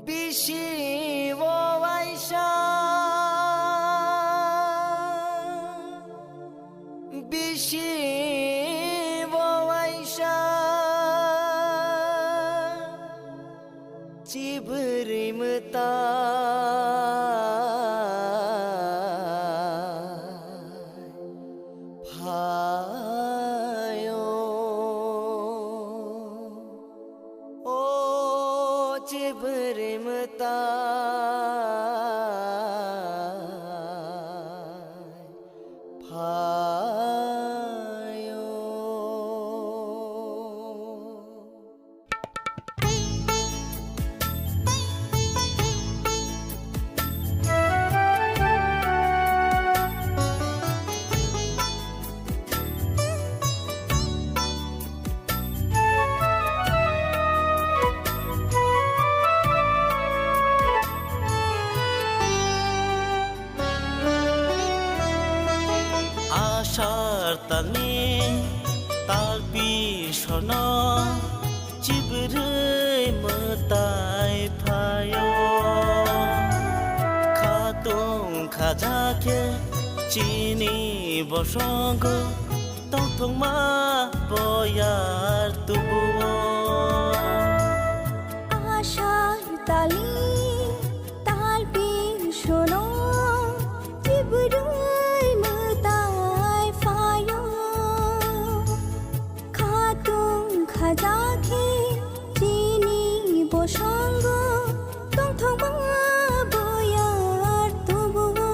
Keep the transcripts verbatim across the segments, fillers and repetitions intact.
Bisi o waisa, bisi o waisa, chibrwi mwtai phaio. O chibrwi mwtai phaio. Asar talni tal bisono chibrwi mwtai phaio. Khatung khaja khe chini bosongo tongthokma boyar tubuo. Asar talni tal bisono chibrwi mwtai phaio. Khatung khaja khe chini bosongo tongthokma boyar tubuo.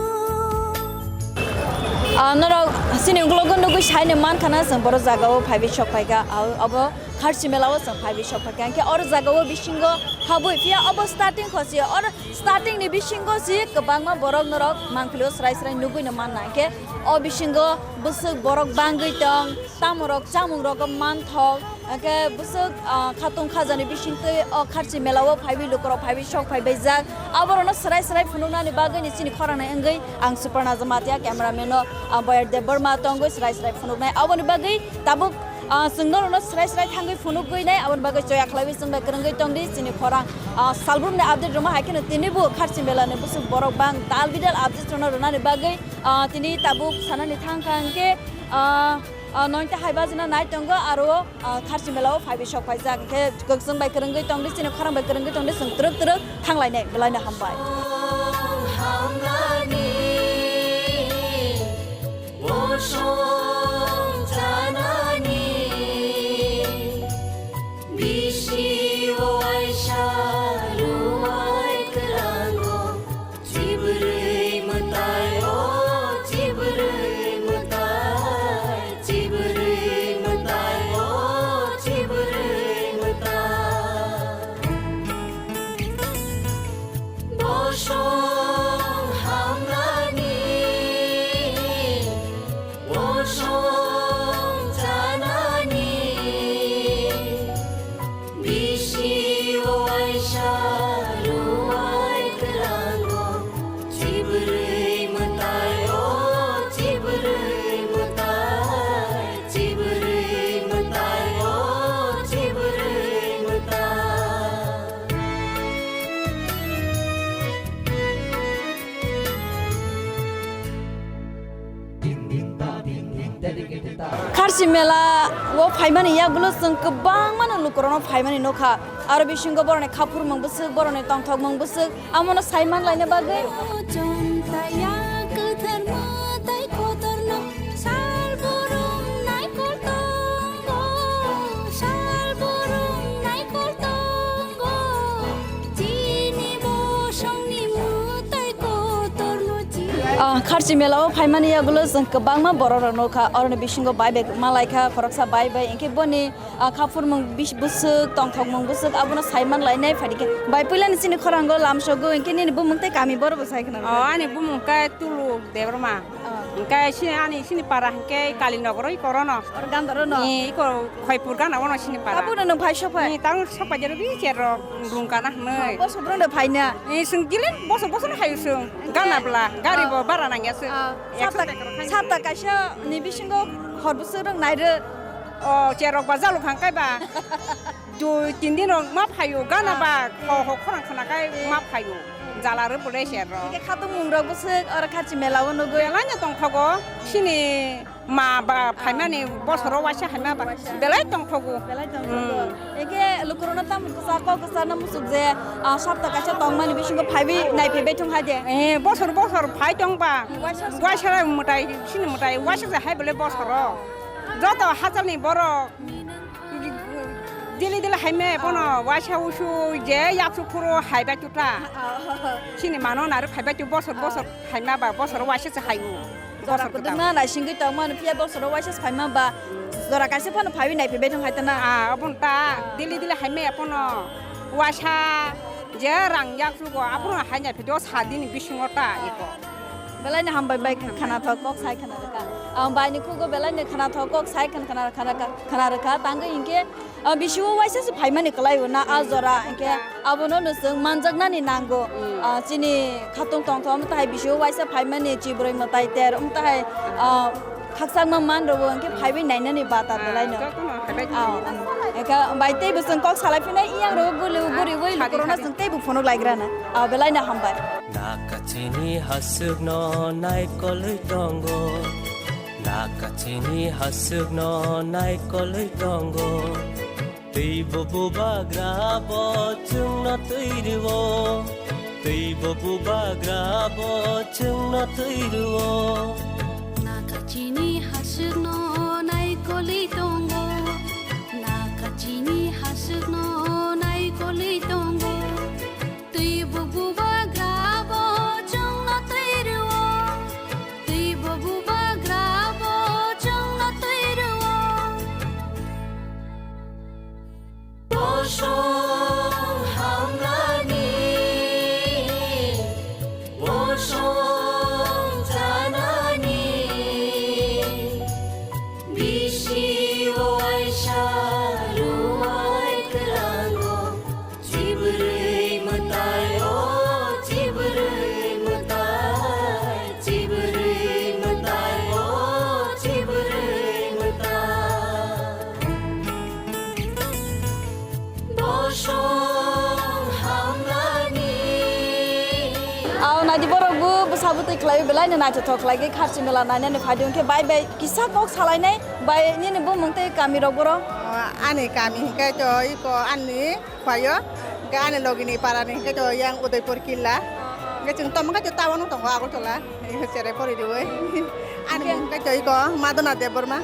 Ah, norok chini ukulok nugwi saino mankha na, chwng boro jagao phaiwi sok phaikha. Ah, abo Kharchi mela o chwng phaiwi sok phaikha. Hwnkhe oro jagao bisingo habwi phiya abo starting khosi, oro starting ni bisingo si kwbangma borok norok mangpili o srai srai nugwi no manna. Hwnkhe o bisingo bwswk borok bangwi tong, tamorok chamungrok manthok, hwnkhe bwswk, ah, khatung khajani bisingtwi o Kharchi mela o phaiwi lukurok phaiwi sok phaibaijak. Aborokno srai srai phunuknani bagwi ni chini khorang nai wngwi ang Suparna Jamatia, cameraman no, ah, Boyar Debbarma tongwi srai srai phunuknai. Aboni bagwi tabuk, ah, chwng norokno srai srai thangwi phunukgwi nai, aboni bagwi choya khlaiwi chwng bai kwrwngwi tongdi chini khorang. Ah, salbrumni update rwma hai kheno tinibo Kharchi mela ni bwswk borok bang dal bidal update rwna rwnani bagwi, ah, tini tabuk sanani thang kha hwnkhe, ah, ah, noita hai bajina nai tongo aro, ah, Kharchi mela o phaiwi sok phaijak hwnkhe kwchwng bai kwrwngwi tongdi chini khorang bai kwrwngwi tongdi chwng twrwk twrwk thanglainai belaino hambai. Hamnani bosong chanani bisi o waisa ruwai kwlango. Chibrwi mwtai o, chibrwi mwtai, chibrwi mwtai o, chibrwi mwtai. Bosong hamnani, bosong chanani, bisi o waisa ruwai kwlango. Chibrwi mwtai o, chibrwi mwtai, chibrwi mwtai o, chibrwi mwtai. Kharchi mela o phaimani yagulo chwng kwbangma no lukurokno phaimani nukha. Aro bisingo borokni khaphurmung bwswk, borokni tongthokmung bwswk, amono sai man laina bagwi. Chonta ya kwthar mwtai kotorno sal burung naikol tongo, sal burung naikol tongo. Chini bosongni mwtai kotorno chi- Ah, Kharchi mela o phaimani yagulo chwng kwbangma borok rok nukha, oroni bisingo bai bai ma laikha, khoroksa bai bai, hinkhe boni, ah, khaphurmung bis-, bwswk, tongthokmung bwswk, abono sai man lainai phaidi khe. Bai, puilani chini khorango lamsogo, hinkhe nini bumung tei kami boro bo sai khna. Oh, ani bumung khe Tulu Debbarma. Ah. Hwnkhe sini ani sini para hwnkhe Kalinagar oi korono. Oro Gandhar no? Ni iko Khoipur gana ono sini para. Abo no nang phai sopai? Ni tang sopai jero bi cherok lungkana hwnwi. Boso brong de phaina? Ni sung gilin boso boso no hayu sung. Hwnkhe? Gana bla, gari bo bara nangya sung. Ah. Ekso sapta, sapta kaisa ni bisingo hor bwswk rok nai rw. Oh, cherok ba jaluk hangkai ba. Tu tin din rok ma phaio, gana ba ho ho khorang khana kai ma phaio. Jala rw pore ser rok. Ike khatung mung rok bwswk oro kharchi mela o nugwi. Belai no tongthogo, chini ma ba phaimani bosoro waisa haima ba belai tongthogo. Belai tongthogo. Hmm. Ike lukurokno tamo kwsa kok kwsa no musuk je, ah, sapta kaisa tongmani bisingo phaiwi naiphaibai thung hai de. Eh, bosor bosor phai tong ba. Waisa waisa mwtai, chini mwtai waisa je hai bole bosoro. Joto hachal ni borok dili dili haime bono waisa usu je yaksu phuru haibai tuta. Chini mano nari phaibai tu bosor bosor haima ba bosor waisa se hayu. Jora bosor kwtal. Kwdwkma naisingwi tongmani phiya bosoro waisa se phaima ba jora kaisa phano phaiwi naiphaibai thung hai tana. Ah, abon ta dili dili haime bono waisa je rang yaksu go abono hai naiphai do sa dini bisingo ta iko. Belai no hambai bai khana thok kok sai khana rwkha. Ang bai ni khugo belai no khana thok kok sai khana khana khana khana rwkha. Tangwi hinkhe, ah, bisi o waisa se phaimani kwlai o na a jora hinkhe abono no chwng manjaknani nango. Ah, chini khatung tongthok omo tahai bisi o waisa phaimani chibroi mwtai ter omo tahai, ah, khakchangma man rwo hinkhe phaiwi nainani bata belai no. Jotono hambai. Ah, hinkhe bai tei bo chwng kok salai phinai iyang rwo guli guri wi lukurokno chwng tei bo phunuk lai grana. Ah, belai no hambai. Nakachini hasukno naikolwi tongo. Nakachini hasukno naikolwi tongo. Teibo bubagra bo chwngno twi rwo. Teibo bubagra bo chwngno twi rwo. Nakachini hasukno naikolwi tongo. Nakachini hasukno naikolwi tongo. Teibo bubagra bo chwngno twi rwo. Teibo bubagra bo chwngno twi rwo. Bosong hamnani, bosong chanani, bisi waisa ruwai kwlango. Chibrwi mwtai o, chibrwi mwtai, chibrwi mwtai o, chibrwi mwtai. Bosong hamnani. Aw, naidi borok bo bwsa bwtwi khlaiwi belai no naithothok khlai khe kharchi mela nainani phai di, hwnkhe bai bai kisa kok salainai bai nini bumung tei kami rok boro. O, ani kami hwnkhe to iko ani Phaio, hwnkhe ani logini parani hwnkhe to yang Udaipur killa. Hwnkhe chwng tamo khe to town o tongo Agartala. Cherai pori riwi. Ani mung khe to iko Madonna Debbarma.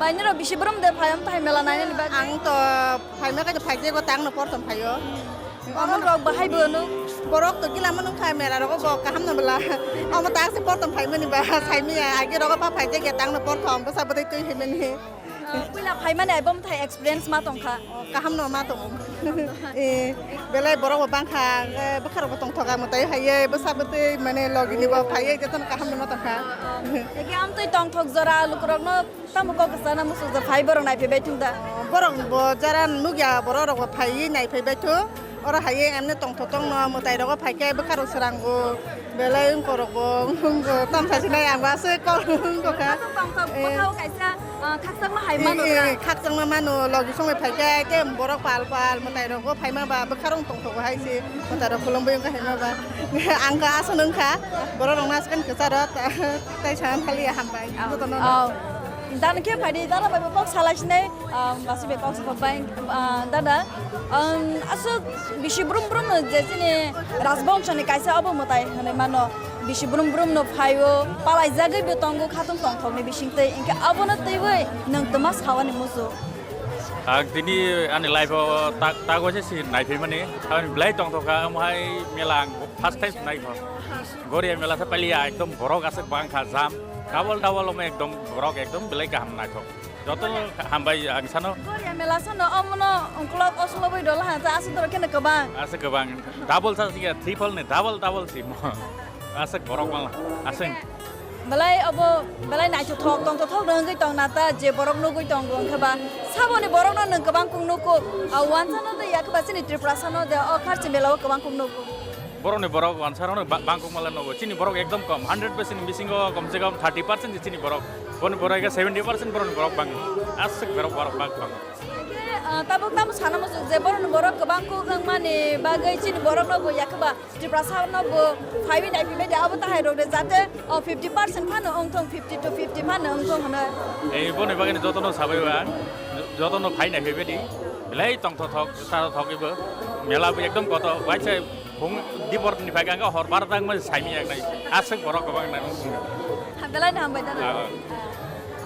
Bai nirok bisi brum de phai omo thai mela nainani bagwi? Ang to phaima khe to phaijego tangno porthom phaio. Borok rok bahai bo nuk. Borok to gila mano kha mela rogo bo kaham no bela. Omo ta se porthom phaimani ba saimaya age rogo pa phaijege tangno porthom bwsa bwtwi twi himani. Ah, puila phaimani ai bom thai experience ma tongkha. Oh, kaham no ma tongo. Eh, belai borok bo bangkha, eh, bwkha rok bo tongthoka mwtai haiye, bwsa bwtwi mane logi ni bo phaiye, jotono kaham no ma tongkha. Ah, ah. Ege amtwi tongthok jora lukurok no tamo kok sana musuk ja phai borok nai phaibai thung da. Oh, borok bo jara nukya borok rok bo phaiye nai phaibai thung. Oro hai emne tongthok tongno mwtai rogo phaikhe bwkha rok srango belai wngkor rok bo wngkha tamsa sinai ang bo aswk kok wngkha. Aswk tongthok bwkha o kaisa, ah, khakchangma hai mano. Eh, eh, khakchangma mano logi songwi phaikhe tei borok pal pal mwtai rogo phaima ba bwkha rok tongthogo hai se mwtai rok khulumwi wngkha hai ma ba ang kha aswk wngkha borok rok no aswk kwcharo tei sana thaliya hambai jotono. Dan khe phaidi dala bai bo kok salai sinai. Ah, masi be kok sa bai, ah, dada, um, aswk bisi brum brum no je chini Rajbongso ni kaisa obo mwtai hwnwi mano. Bisi brum brum no phaio, palai jagwi bo tongo khatung tongthok ni bising twi, hwnkhe abono twiwi nwng twma sawani muchung. Ang tini ani life o tak, tak waisa si naiphimani, aboni belai tongthok kha, omo hai mela ang first time naikha. Goria mela sa paliya ekdom borok aswk bangkha jam, double double omo ekdom borok ekdom belai kaham naithok. Joto hambai ang sano. Goria mela sano omono ungkolok oslo bai dola ha ta aswk doro kene kwbang. Aswk kwbang. Double sa siya triple ni double double si mo. Aswk borok mala. Aswk. Belai obo belai naithothok tongthothok rwngwi tong nata je borok nugwi tongo wngkha ba saboni borokno nwng kwbang kung nugo. A wansano de yakba chini Tripura sano de o kharchi mela o kwbang kung nugo. Borokni borok wansa rokno ba-, bangkok mala nogo. Chini borok ekdom kom, hundred percent ni bisingo kom se kom thirty percent se chini borok. Boni borok ega seventy percent borokni borok bang. Aswk borok, borok bang, bang. Ah, tabuk tamo sana muchung je borokni borok kwbang kuk wngmani bagwi chini borokno bo yakhe ba Tiprasa no bo phaiwi naiphaibai de abo tahai rok de jate o fifty percent phano wngthong, fifty to fifty phano wngthong hwnwi. Ei boni bagwi jotono sabai ba, jotono phai naiphaibai di. Belai tongthothok, sarothok ibo. Mela bo ekdom koto, waisa phung dibor ni phai ganga hor bar tang ma saimi yak nai. Aswk borok kwbang nang. Belai no hambai da. Ah.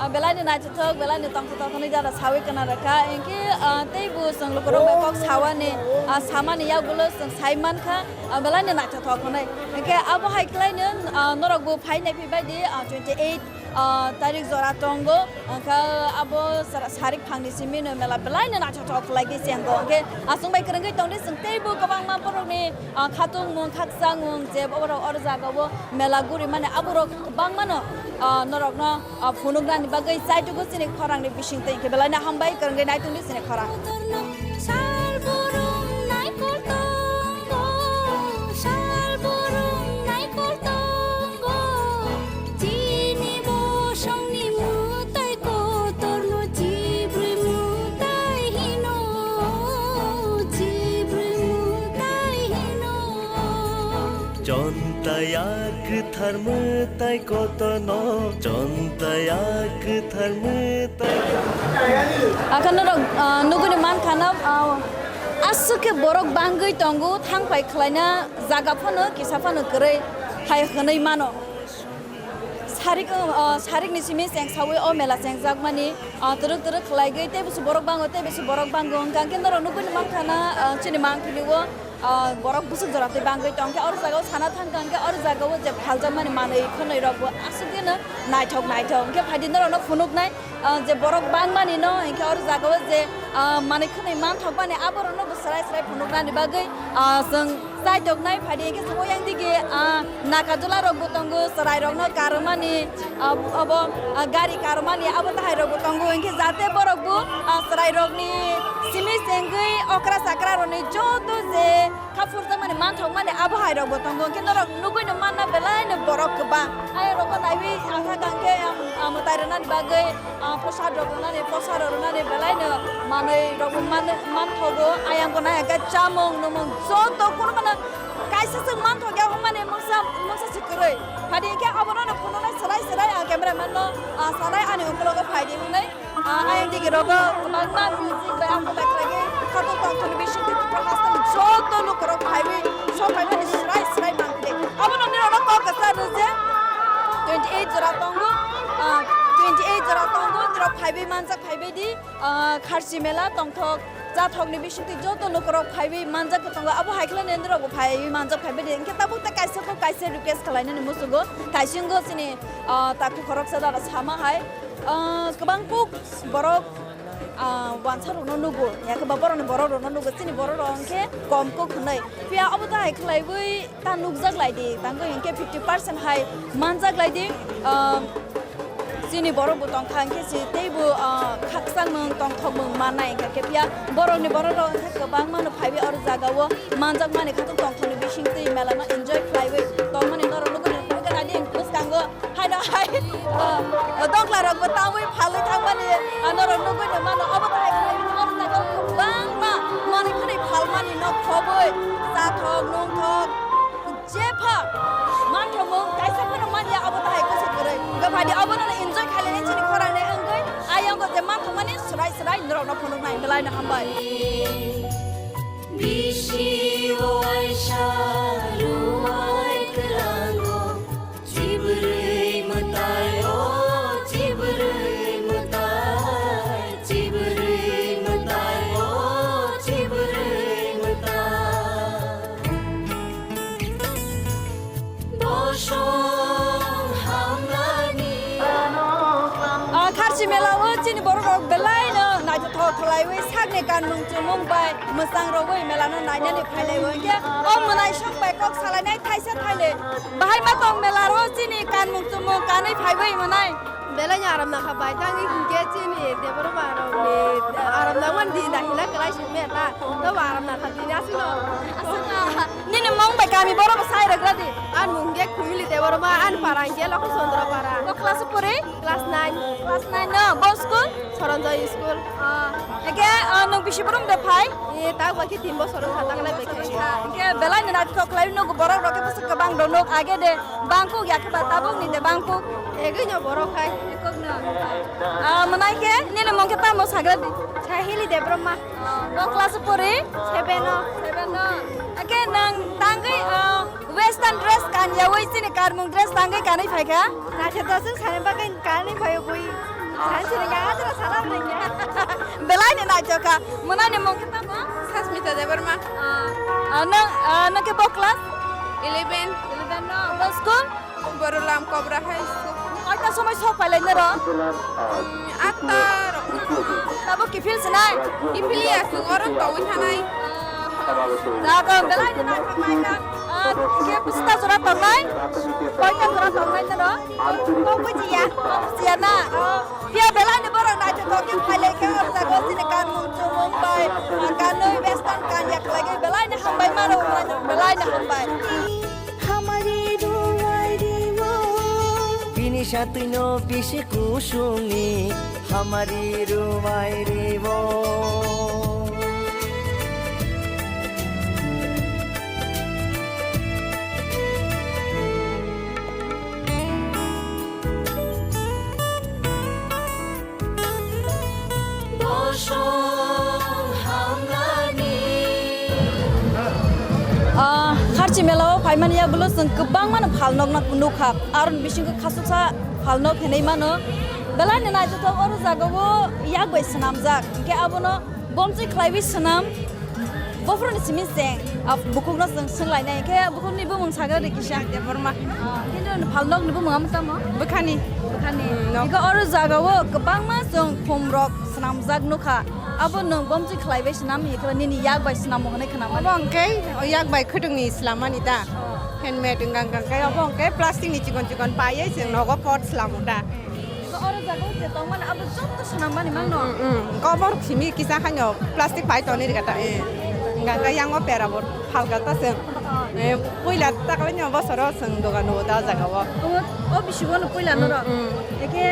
Ah, belai ni naithothok, belai ni tongthothok hwnwi jara sawi kana rwkha. Hinkhe, ah, tei bo chwng lukurok bai kok sawani, ah, samani yagulo chwng sai mankha, ah, belai ni naithothok hwnwi. Hinkhe abo hai khlai no, ah, norok bo phai naiphaibai di, ah, twenty eight, ah, tarik jora tongo. Hinkhe abo sara-, sarik phangni simi no mela belai no naithothok khlai khe chengo. Hinkhe aswk bai kwrwngwi tongdi chwng tei bo kwbangma borokni, ah, khatungmung, khakchangmung je borok oro jagao mela guri mani aborok kwbangma no, ah, norokno ah, phunuknani bagwi chaitugo chini khorangni bisingtwi, hinkhe belaino hambai kwrwngwi naitongdi chini khorang. Sal burung naikol tongo, sal burung naikol tongo, chini bosongni mwtai kotorno chibrwi mwtai hino, chibrwi mwtai hino. Chonta ya kwthar mwtai kotono, chonta ya kwthar mwtai. Akha norok, ah, nuguni mankha na, ah, aswk khe borok bangwi tongo, thangpai khlaina jaga phano kisa phano kwrwi hai hwnwi mano. Sarik, ah, sarikni simi chengsawi o mela chengjakmani, ah, twrwk twrwk khlaigwi tei busu borok bango, tei busu borok bango, hwnkha khe norok nuguni mankha na, ah, chini mangpili o. Ah, borok bwswk jora twi bangwi tong khe, oro jagao sana thang kha, hwnkhe oro jagao je phaljakmani manwi khwnwi rok bo aswk dino naithok naithok. Hwnkhe phaidi norokno phunuknai, ah, je borok bangmani no, hinkhe oro jagao je, ah, manwi khwnwi manthokmani aborokno bo swrai swrai phunuknani bagwi, ah, chwng chaitoknai. Phaidi hinkhe chwng oyang digi, ah, nakajwla rok bo tongo, chwrai rokno karwmani, ah, abo, ah, gari karwmani abo tahai rok bo tongo, hinkhe jate borok bo, ah, chwrai rokni simi chengwi okra chakra rokni joto je kha phurjakmani manthokmani abo hai rok bo tongo, hinkhe norok nugwi no manna belai no borok kwbang. Ayang rok bo naiwi ang kha kang khe ang, ah, mwtai rwnani bagwi, ah, posad rok rwnani, posad rok rwnani belai no manwi rok bo man, manthogo. Ayang bo nai hwnkhe chamung numung joto kono mano kaisa se manthok ya hwnmani mungsa, mungsa se kwrwi. Phaidi hinkhe abono no phunuknai swrai swrai ang camera man no, ah, sanai ani ukologo phaidi hwnwi. Ah, ayang digi rogo kwbangma music bai ang kwbai khlaigwi khatung tongthokni bisingtwi Tripura hasteni joto lukurok phaiwi sok phaimani swrai swrai mangkhe. Abono nirokno kok kwsa rw je twenty eight jora tongo, ah, twenty eight jora tongo, nirok phaiwi manjak phaibai di, ah, kharchi mela tongthok chathokni bisingtwi joto lukurok phaiwi manjak tongo, abo hai khlai nirokbo phaiwi manjak phaibai di. Hinkhe tabuk ta kaisa kok kaisa request khlainani muchungo, taisingo chini, ah, takhu khoroksa dara sama hai. Ah, kwbang kuk borok, ah, wansa rokno nugo, yakhe ba borokni borok rokno nugo, chini borok rok hwnkhe kom kuk hwnwi. Phiya obo dahai khlaiwi ta nukjak lai di, tangwi hwnkhe fifty percent hai manjak lai di. Ah, chini borok bo tongkha hwnkhe si teibo, ah, khakchangmung tongthokmung mannai hwnkha khe, phiya borokni borok rok hwnkhe kwbangma no phaiwi oro jagao manjakmani khatung tongthokni bisingtwi mela no enjoy khlaiwi tongmani norok nukgwi rwkha hwnkhe nadi bwskango. Haino hai, ah, dongla rok bo tangwi phalwi thangmani, ah, norok nugwi no mano. Obo to hai khlai, oro jaga o kwbangma manwi khwnwi phalmani no khobwi, chathok, nungthok, jepha manthokmung kaisa phano manya, obo to hai kusu kwrwi. Hwnkhe phaidi obono no enjoy khailani chini khorang ni wngwi, ayang o je manthokmani swrai swrai norok no phunuknai, belai no hambai. Bisi waisa ruwai kwlango, chibrwi mwtai o, chibrwi mwtai, chibrwi mwtai o, chibrwi mwtai. Bosong hamnani. Ah, Kharchi mela o chini borok rok belai no naithothok khlaiwi sakni kanmung chumung bai mwchang rogwi mela no nainani phailai o. Hinkhe o mwnai sok bai kok salainai thaisa thainwi bahai ma tong mela ro chini kanmung chumung kanwi phaiwi mwnai. Belai ni aram nakha bai tangwi hinkhe chini debor ba rok ni aram nangmani di dahila kwlai simi ta. To ba aram nakha di asino. Aswkna. Nini mung bai kami borok bo sai rwgra di. Ang Mung khe Kumili Debbarma, ani para hwnkhe Lokho Chandra para. Ko class o pori? Class nine. Class nine no, bo school? Soronjoy school. Ah, eke, ah, nwng bisi borom de phai? E, ta ba khe tin bosor wngkha, ta khlai bai khe. Eke belai no naithok khlai nuk borok rok khe bwswk kwbang rw nuk age de bangkuk ya khe ba tabuk ni de bangkuk. Egwi no borok hai. Ekok no. Ah, mwnai khe nini mung khe tamo sagra di? Sahili Debbarma. Ah, bo class o pori? Seven o. Seven o. Eke nwng tangwi, ah, Western dress kanyawi chini karmung dress tangwi kanwi phaikha. Naithotok chwng sani bagwi kanwi phaio bui. Sani chini yaha jora sana bwlaiya. Belai ni naithok kha. Mwnai ni mung khe tamo? Sasmita Debbarma. Ah, ah, nwng, ah, nwng khe bo class? Eleven. Eleven no. Bo school? Borolam Cobra High School. Koita somoi sok phailai noro? Hmm, atta rok. Tabo kiphil sinai? Kiphil ya, chwng oro tongwi thanai. Jaga belai ni naithok naithok. Ah, khe bwswk ta jora tongnai? Koita jora tongnai noro? Kok bujiya. Kok bujiya na? Oh, phiya belai ni borok naithok khe phailai khe o jaga o chini kanmung chumung bai, ah, kanwi western kanya khlaiwi belai ni hambai mano, belai ni hambai. Hamari ruwai riwo. Bini satwino bisi kusungni hamari ruwai riwo. Ah, Kharchi mela o phaimani yagulo chwng kwbangma no phalnok no nukha. Aroni bisingo khasuksa phalnok hinwi mano. Belai no naithothok oro jaga o yak bai swnamjak. Hinkhe abono bomchwi khlaiwi swnam. Bophuruni simi cheng, ah, bukhukno chwng swnglainai, hinkhe bukhukni bumung sagra di kisa. Debbarma. Ah, kintu phalnokni bumung amo tamo? Bwkhani. Bwkhani. Mm, no. Hinkhe oro jaga o kwbangma chwng khumrok swnamjak nukha. Abo nwng bomchwi khlaibai swnam, hinkhe nini yak bai swnamo hwnwi khwnamani. Obo hwnkhe o yak bai khwtwngni swlammani da. Oh. Handmade wngkha, wngkha khe obo hwnkhe plastic ni chikon chikon paiwi chwng nogo pot swlamo da. Oro jaga o je tongmani abo joto swnammani mangno. Mm, mm. Kobor simi kisa haino plastic pai toni rega ta, eh. Hingka khe yango pera bo phalka ta se. Eh, puila takalino bosoro chwng dogan o ta jaga o. O, o bisigo no puila norok. Mm, mm. Eke,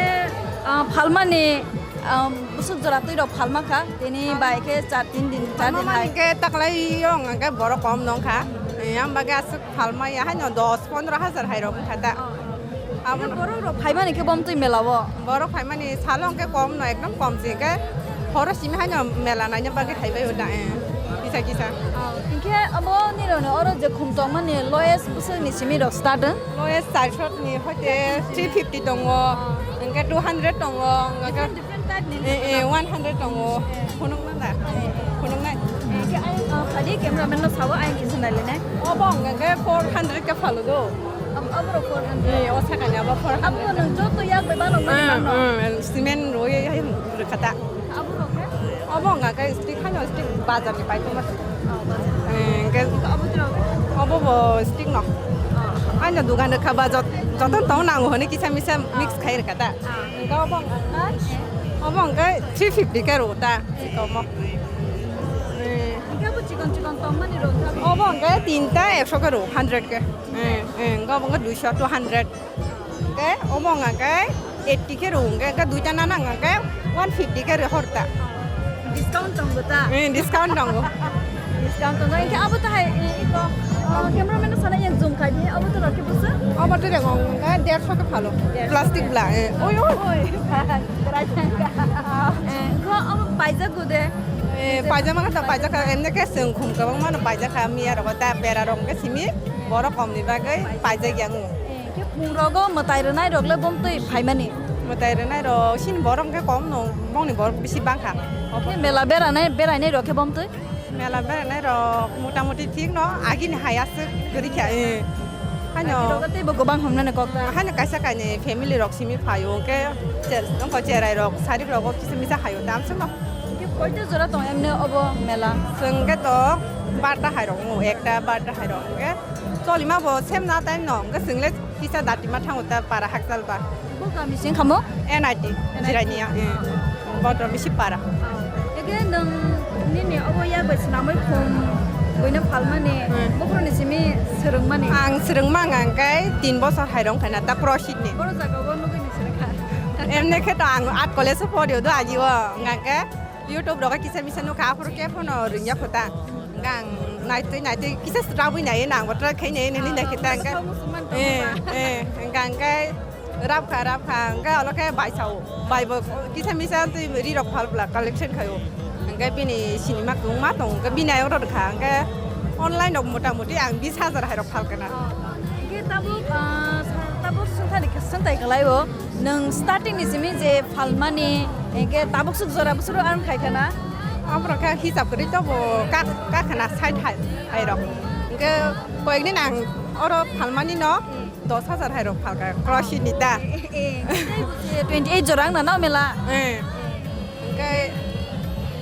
ah, phalmani, ah, busuk jora twi rok phalma kha. Tini bai khe char tin din, char din hai. Phalmani khe takalai yo hingka khe borok kom nong kha. Eh, yang bagwi aswk phalma ya haino dos pondro hajar hai rok wngkha ta. Oh. Abo borok rok phaimani khe bomtwi mela o? Borok phaimani salo hwnkhe kom no, ekdom kom se hwnkhe horo simi haino mela naina bagwi haibai o da, eh, kisa kisa. Oh, hinkhe abo nirokni oro je khum tongmani lowest bwswkni simi rok start wng? Lowest charsho ni hoite three fifty tongo, oh, hwnkhe two hundred tongo, hwnkhe different, different type ni, eh, eh, one hundred tongo. Eh. Phunukna da? Eh. Phunuknai? Eh, khe ayang, ah, phadi cameraman no sao ayang kisa nailainai. Obo hwnkhe four hundred khe phalo do. Ab-, aboro four hundred. Eh, o sakani abo four hundred. Abo nwng joto yak bai bano mani mano. Mm, cement rwi hai rwkha ta. Aboro khe? Obo wngkha khe stick haino stick bazar ni paithago. Oh, bazar. Eh, hwnkhe abo tiro? Obo bo stick no. Oh. Aino dugan rwkha ba jot-, joto tong nango hwnwi kisa misa mix khai rwkha ta. Ah. Hwnkhe obo wngkha, obo wngkha three fifty khe rw ta, chikon omo. Eh. Hwnkhe abo chikon chikon tongmani rw ta? Obo wngkha tinta ekso khe rw, hundred khe. Eh, eh, hwnkhe obo wngkha duiso, two hundred. Hwnkhe omo wngkha khe eighty khe rw, hwnkhe, hwnkhe duita nana wngkha khe one fifty khe rw hor ta. Discount tongo ta? Eh, discount tongo. Discount tongo. Hwnkhe abo to hai, eh, iko, oh, cameraman no sana yang zoom khai di, abo to rok khe busa? Abo to rek wngkha derso khe phalo. Derso. Plastic bla, eh. Oi, oi. Oi, berai thangkha. Eh, ko abo paijak gude? Eh, paijama khe ta paijak kha, emne khe chwng khum kwbangma no paijak kha, miya rok ta bera rok khe simi, borok kom ni bagwi paijak yang. Eh, khe phung rogo mwtai rwnai rok le bomtwi phaimani? Mwtai rwnai rok sini borok khe kom no, bongni borok bisi bang kha. Khe mela beranai, berainai rok khe bomtwi? Mela beranai rok motamuti thik no, agini hai aswk kwrwi kha, eh. Haino agi rok teibo kwbang hamnani kok ta? Haino kaisa kainwi family rok simi phaio, hwnkhe che-, wngkha cherai rok, sarik rogo kisa misa haio, tamswk no. Hwnkhe koita jora tong emne obo mela? Chwng khe to barta hai rok wngo, ekta barta hai rok, hwnkhe cholima bo semna time no, hwnkhe chwng le kisa datima thango ta para hakchal ba. Bo kami sing khamo? N I T, N I T. Jirania, eh. Bodro bisi para. Ah. Ege nwng nini obo yak bai swnamwi khum buino phalmani, hmm, bukuruni simi Rwngmani? Ang swrwngma wngkha hwnkhe tin bosor hai rwngkha na ta Crossing ni. Boro jaga o nugwi ni swrwngkha. Emne khe to ang art college o pori o do agi o, wngkha hwnkhe YouTube rogo kisa misa nukha, aphuru khe phano rwngya kho ta. Wngkha ang naitwi naitwi kisa swrabwi nai, nang bo try khai nai, nini nai khe ta wngkha. Musulman tongma. Eh, eh, wngkha hwnkhe Rap kha, rap kha, hwnkhe olo khe bai sao. Bai bo kisa misa twi ri rok phal bla collection khaio. Hwnkhe bini sinima kwbangma tong, hwnkhe bini ayang rw kha, hwnkhe online rok mota moti ang bis hajar hai rok phal kana. Hwnkhe tabuk, ah, sa-, tabuk swngthani khe swngthai khlai o. Nwng starting ni simi je phalmani, hwnkhe tabuk swk jora bwswk rw earn khai kana? Aborok khe hisab kwrwi tobo ka, ka khana sait hai, hai rok. Hwnkhe koyekni nang oro phalmani no. Dos hajar hai rok phalka, Crossing ni ta. Eh, eh, twenty eight jora wngna no mela? Eh. Hwnkhe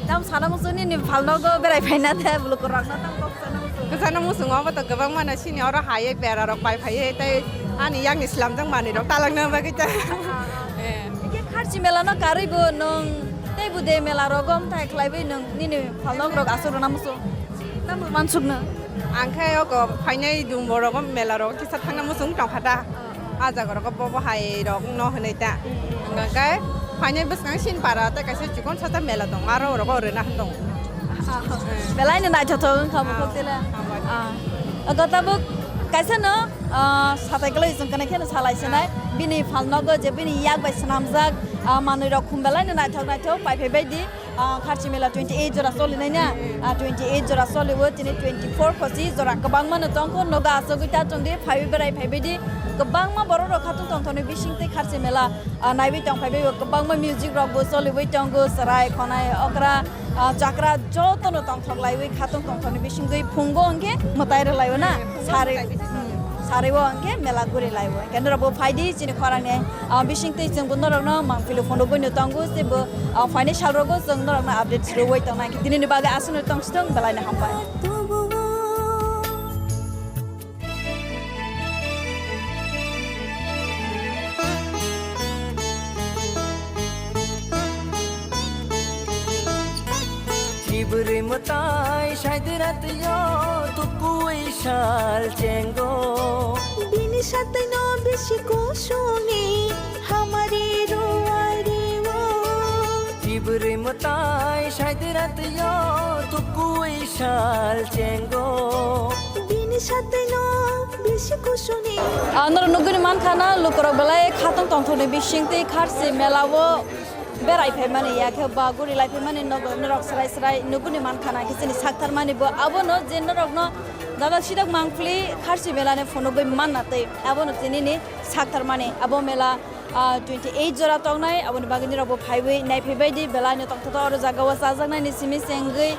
tam sana muchung nini phalnogo berai phaina de, bulukurokno tam kok sana muchung. Kwchana muchungo abo to kwbangma no sini oro hai bera rok pai phaiwi tei ani yakni slamjak manwi rok talangna bagwi ta. Eh. Hwnkhe Kharchi mela no karwi bo nwng tei bo de mela rogo mthai khlaiwi nwng nini phalnogo rok aswk rwna muchung? Tamo mansukno? Ang khe oko phainai dum borok mela rok kisa thangna muchung tongkha ta. Ah jaga rok bo bo hai rok no hwnwi ta. Hwnkhe phainai bwskang sin para tei kaisa chikon sata mela tong aro rok rwna hwn tong. Belai no naithothok wngkha bukhuk tela. Ah. Ogo tabuk kaisa no, ah, satai kwlai chwng kana kheno salai sinai. Bini phalnogo je bini yak bai swnamjak, ah, manwi rok khum belai no naithok naithok pai phai bai di. Ah, Kharchi mela twenty eight jora solinai na? Ah, twenty eight jora soliwo, tini twenty four khosi jora kwbangma no tongkho, nogo asogwi ta chwng di, phaiwi berai phaibai di. Kwbangma borok rok khatung tongthokni bising tei Kharchi mela, ah, naiwi tong phaibai bo, kwbangma music rok bo soliwi tongo, chwrai khonai okra, ah, chakra joto no tongthok laiwi khatung tongthokni bisingtwi phungo hwnkhe mwtai rwlaiwo na? Sari, hmm, sariwo hwnkhe mela guri laiwo. Hwnkhe norok bo phai di chini khorang ni, ah, bising twi chwng bo norok no mangpili phunugwi no tongo, se bo, ah, phainai sal rogo chwng norok no update rwwi tong nai. Tini ni bagwi aswk no tong sitong, belai no hambai. Chibwrwi mwtai saidwra twiyo tukui sal chengo. Bini satwino bisi kusuni hamari ruwai rio. Chibwrwi mwtai saidwra twiyo tukui sal chengo. Bini satwino bisi kusuni. Ah, norok nugwi mankha na, lukurok belai khatung tongthokni bising tei Kharchi mela o berai phaimani, ya khe ba guri lai phaimani nogo norok srai srai nugwi mankha na, khe chini sakthar mani bo abono je norokno dada sidok mangpili Kharchi mela ni phunugwi manna tei abono tini ni sakthar mani abo mela. Ah, twenty eight jora tongnai, aboni bagwi nirok bo phaiwi naiphaibai di, belai no tongthoto oro jaga o chajaknai ni simi se wngwi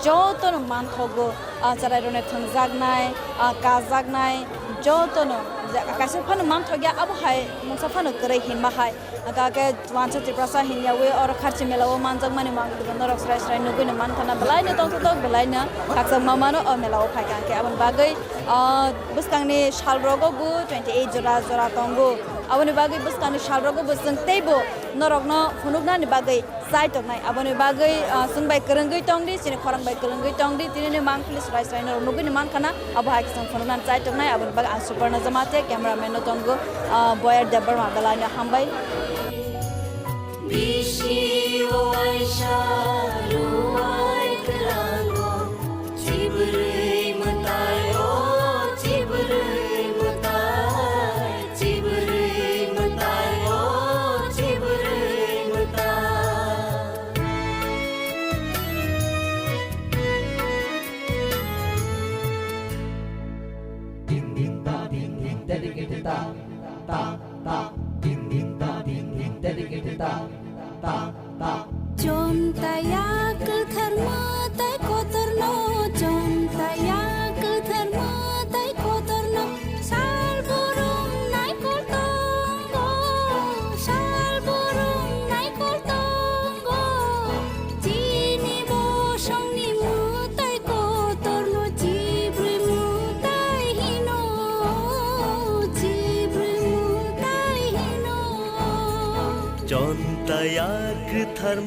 joto no manthogo, ah, cherai rok no thwngjaknai, ah, kajaknai joto no, ja-, kaisa phano manthokya, abo hai mungsa phano kwrwi hinma hai, hwnkha khe wansa Tiprasa hinyawi oro Kharchi mela o manjakmani mang norok srai srai nugwi no mankha na, belai no tongthoto, belai no khakchangma mano o mela o phaikha hwnkhe, aboni bagwi, ah, bwskangni sal rogo bo twenty eight jora jora tongo. Aboni bagwi bwskangni salrogo bo chwng teibo norokno phunuknani bagwi chai tongnai. Aboni bagwi, ah, chwng bai kwrwngwi tongdi, chini khorang bai kwrwngwi tongdi, tinini mangpili srai srai norok nugwini mankha na, abo hai khe chwng phunuknani chai tongnai. Aboni bagwi ang Suparna Jamatia, cameraman no tongo, ah, Boyar Debbarma, belai no hambai. Bisi waisa ruwai kwlango. Chibrwi mwtai o, chibrwi mwtai, chibrwi mwtai o, chibrwi mwtai. Din din ta, din din, dedicate ta, ta, ta, din din ta, din din, dedicate ta, ta, ta. Chonta ya kwtharma tai kotorno chon